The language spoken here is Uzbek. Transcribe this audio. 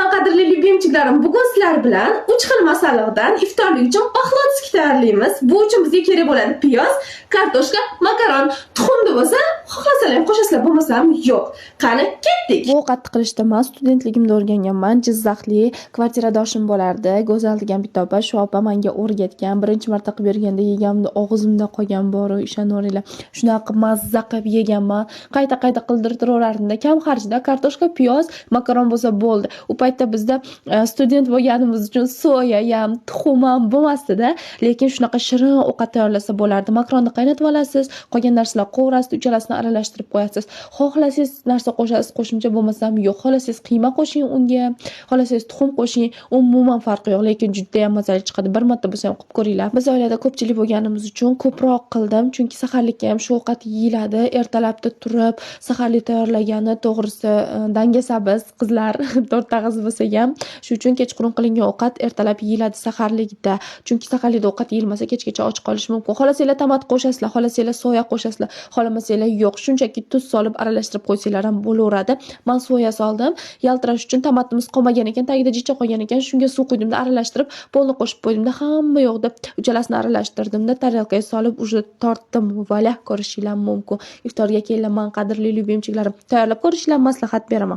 Salom, qadrli любимчик larim. Bugun sizlar bilan 3 xil masalliqdan iftorlik uchun похлёдка tayyorlaymiz. Bu uchun bizga kerak bo'ladi piyoz, kartoshka, makaron. Tuxumni bo'lsa, xohlasalar ham qo'shasizlar, bo'lmasa ham yo'q. Qani, ketdik. Bu ovqatni qilishda man studentligimda o'rganganman. Jizzaxlik kvartiradoshim bo'lardi. Go'zal degan bitta opa, shu opa menga o'rgatgan. Birinchi marta qilib berganda yeganimda og'zimda qolgan boru, ishonaveringlar. Shunaqa qilib mazza qilib yeganman. Qayta-qayta qildirtiraverardimda. Kam xarjda kartoshka, piyoz, makaron bo'lsa bo'ldi. U paytda bizda student bo'lganimiz uchun soya ham, tuxum ham bo'lmasdi-da, lekin shunaqa shirin ovqat tayyorlasa bo'lardi. Makaronni qaynatib olasiz, qolgan narsalar qovurasiz, uchalasini aralashtirib qo'yasiz. Xohlasangiz narsa qo'shasiz, qo'shimcha, bo'lmasa ham yo'q. Xohlasangiz qiyma qo'shing unga, xohlasangiz tuxum qo'shing, umuman farqi yo'q, lekin judayam mazali chiqadi. Bir marta bo'lsa ham qilib ko'ringlar. Biz oilada ko'pchilik bo'lganimiz uchun ko'proq qildim, chunki saharlikka ham shu ovqat yeyiladi. Ertalabda turib saharlik tayyorlagani to'g'risi dangasa biz qizlar, to'rtta qiz bo'lsak ham. Shu uchun kechqurun qilingan ovqat ertalab yeyiladi saharlikda. Chunki saharlikda ovqat yeyilmasa, kechgacha och qolish mumkin. Xohlasanglar tomat qo'shasizlar, xohlasanglar soya qo'shasizlar, xohlamasanglar yo'q. Shunchaki tuz solib aralashtirib qo'ysanglar ham bo'laveradi. Man soya soldim. Yaltirash uchun tomatimiz qolmagan ekan, tagida jicha qolgan ekan. Shunga suv quydimda, aralashtirib, polni qo'shib qo'ydimda, hamma yoqda uchalasini aralashtirdimda, tarelkaga solib уже tortdim. Вуаля, ko'rishinglar mumkin. Iftorga kelinglar, qadrli любимчик larim. Tayyorlab ko'rishinglarni maslahat beraman.